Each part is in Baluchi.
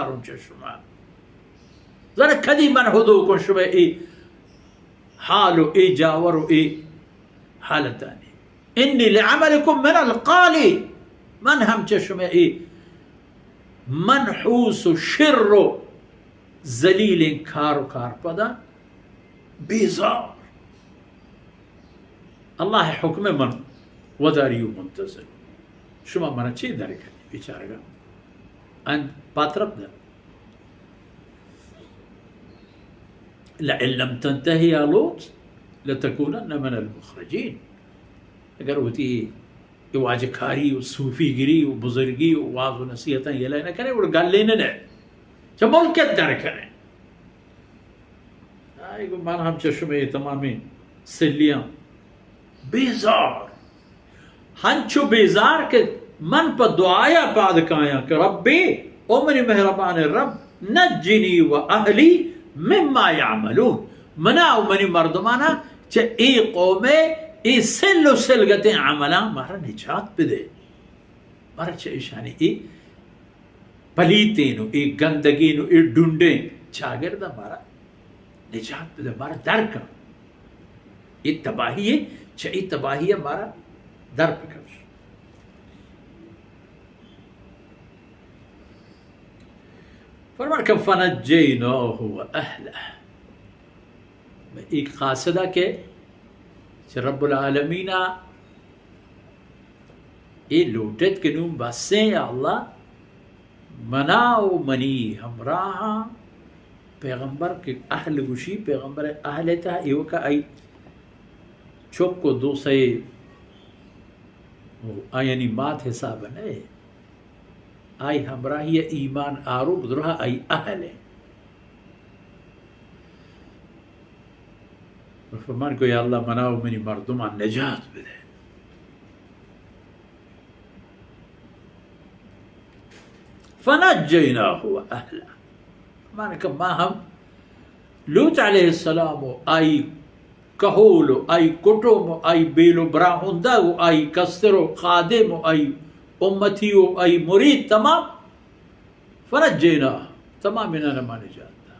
داروں چہ شما۔ زاناں کدی من ہدو کن شما اے حال و اے جاور و اے حالتانی۔ انی لعملکم من القالی، من ہم چہ شما اے منحوس و شر و ذلیلیں کار و کارپداں بیزار۔ اللہ ءِ حکم ءَ من وداری و منتظر۔ شما منا چے در کنی بیچارگا؟ انت پاترپ در۔ لئن لم تنتهي يا لوط لتكونن من المخرجين۔ اگر وتی اے واجہ کاری و صوفی گری و بزرگی و واز و نصیحتاں یلہ نہ کنے، گڑا گلے نہ نے، چہ ملک ءَ در کنے۔ آئی گو من ہم چہ شمے تمامیں سلیاں بیزار، ہنچو بیزار کہ من پہ دعایا پاد کایاں کہ ربی، او منی مہربان رب، نجنی و اہلی مما یعملون، منا و منی مردمانا چہ اے قوم ءِ اے سل و سلگتیں عملاں مارا نجات بدے۔ مارا چہ ایشانی اے پلیتیں و اے گندگیں و اے ڈنڈیں چاگرد ءَ مارا نجات بدے، مارا در کن۔ اے تباہی ءَ، چہ اے تباہی ءَ مارا در بکش۔ فرمان کہ فنجیناہ و اہلہ۔ اے قاصد ءَ کہ چہ رب العالمین ءَ اے لوٹت کہ نوں بسیں یا اللہ، منا و منی ہمراہاں، پیغمبر کہ اہل گوشی، پیغمبر اہل ءِ تہا ایوکا آئی چک و دو سئے و آیانی مات حساب نہ، آئی ہمراہی ءَ ایمان آروک درہا آئی اہل ءَ۔ فرمان کو یا اللہ منا و منی مردمان نجات بدے۔ فنجیناہ و اہلہ۔ فرمان کہ ما ہم لوط علیہ السلام و آئی کہول و آئی کٹم و آئی بیل و براہندگ و آئی کستر و خادم و آئی امتی و آئی مرید تمام، فنجیناہ، تمامینان ما نجات دا۔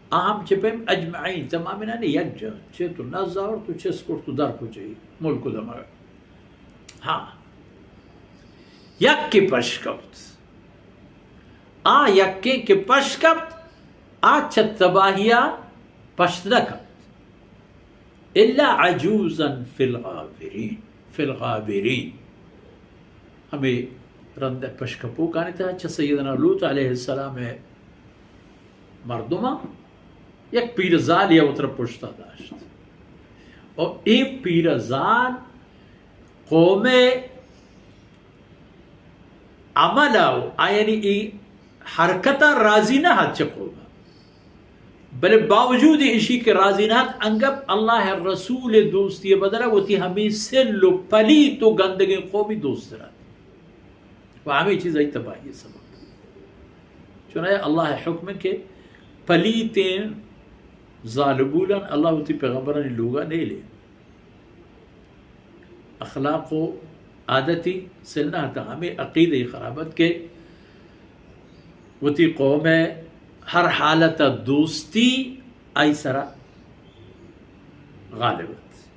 آ ہم چہ پیم اجمعین، تمامینان یک جا، چہ تو نز آورت و چست کرت و در کجئی ملک و دمگ۔ ہاں، یکے پش کپت۔ آ یکے کہ پش کپت، آ چہ تباہیا پشت نہ کپت۔ الا عجوزا فی الغابرین، فی الغابرین۔ ہمے رند پشکپوکانی تہا چہ سیدنا لوط علیہ السلام ءِ مردماں یک پیرزالے ءَ وترا پشتا داشت۔ و اے پیرزال قوم ءِ عمل ءَ و آیانی اے حرکت ءَ راضی نہ ات چہ قوم ءَ، بلے باوجود ایشی کہ راضی نہ ات، انگت اللہ ءِ رسول ءِ دوستی ءِ بدل ءَ وتی ہمے سل و پلیت و گندگیں قومی دوست دارت و ہمے چیز آئی تباہی ءِ سبب۔ چونایا اللہ ءِ حکم کہ پلیتیں زالبولان اللہ وتی پیغمبرانی لوگا نیلے۔ اخلاق و عادتی سل نہ ات، ہمے عقیدہ خراب ات کہ وتی قوم ءِ ہر حالت ءَ دوستی آئی سرا غالب ات۔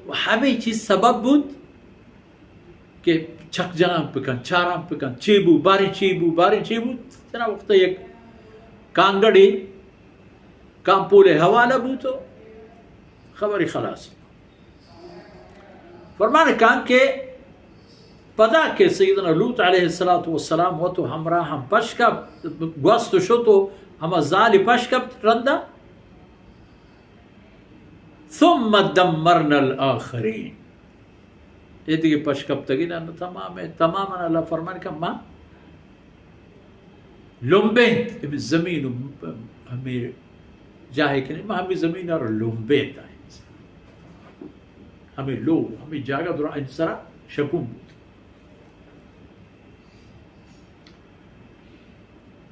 و ہمے چیز سبب بوت کہ چک جنان بکن، چاران بکن، چے بو، باریں چے بو، باریں چے بو، تنا وقت یک کانگڑے کانپول ءِ حوالہ بوت و خبری خلاص۔ فرمان کان کہ پدا کہ سیدنا لوط علیہ الصلوۃ والسلام وت و ہمراہ ہم پش کپت، گوست و شت و ہما زال پش کپت رندا، ثم دمرنا الآخرین۔ اے دگہ پشکپتگیناں تمام، تمام اللہ فرمان کہ ما لمبینت، ہمے زمین و ہمے جاہے کنی، ما ہمے زمین ءَ را لمبینت آئی سرا۔ ہمے لوگ، ہمے جاگہ درا آئی سرا شپون بوت۔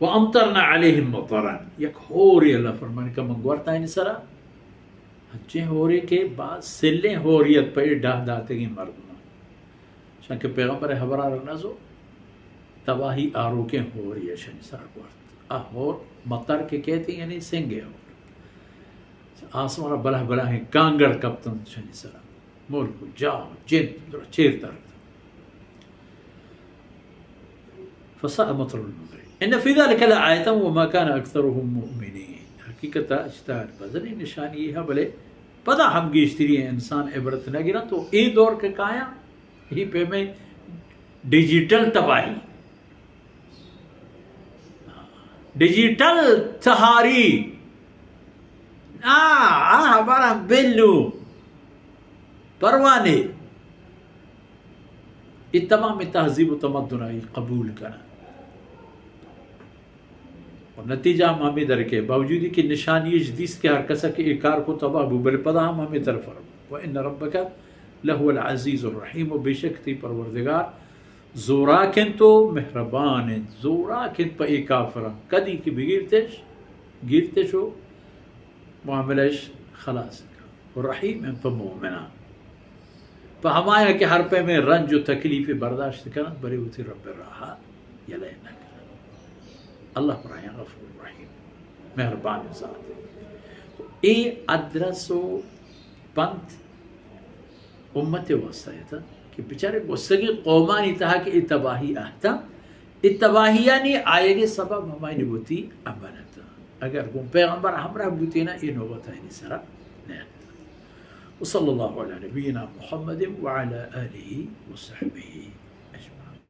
و امطرنا علیہم مطرا، یک ہورے اللہ فرمان کہ من گورت آئی سرا، ہنچیں ہورے کہ باز سلیں ہوریت پہ اے ڈاہ داتگیں مردمان۔ چنکہ پیغمبر ءِ حبرا را نزو، تباہی آروکیں ہوری اشانی سرا گورت۔ آ ہور مطر کہ کہتے ہیں، یعنی سنگے ہور۔ آسمان بلہ بلہ ہیں کانگر کپتن اشانی سرا۔ ملک و جاہ و جند درا چیر ترکت۔ فساء مطر المنذرین۔ ان فی ذلک لآیة وما کان اکثرهم مؤمنین۔ حقیقت اشتار بزنی نشانی ہے، بلے پدا ہم گیشتری انسان عبرت نہ گرن۔ تو اے دور کے کایا، ہی پہ میں ڈیجیٹل تباہی، ڈیجیٹل تہاری، آ، آ ہمارا بلو پروانے، یہ تمام تہذیب و تمدن آئی قبول کرنا۔ اور نتیجہ ہم ہمیں در کے باوجود کہ نشانی اش دیست کہ ہر کسا کہ اے کار کو تباہ بو، بلے پدا ہم ہمیں طرف رو۔ و ان ربک لهو العزیز الرحیم، و بے شک تی پروردگار زوراک انت و مہربان انت، زوراک انت پہ اے کافراں۔ کدی کہ بگیرتش، گیرتش و معاملہ اش خلاص کن۔ و رحیم انت پہ مومناں۔ پہ ہمایاں کہ ہر پیمیں رنج و تکلیف برداشت کننت، بلے وتی رب راہا یلہ نہ کننت۔ اللہ براہیں غفور رحیم، مہربان ذات۔ اے ادرس و پنت امت واسطہ اتنت کہ بچارے گوستگیں قومانی تہا کہ اے تباہی اہتنت، اے تباہیانی آیگے سبب ہمایانی وتی عمل اتنت۔ اگر گوں پیغمبر ہمراہ بوتیناں، اے نوبت آیانی سرا نہ اتنت۔ وصلی اللہ علی نبینا محمد وعلی آلہ وصحبہ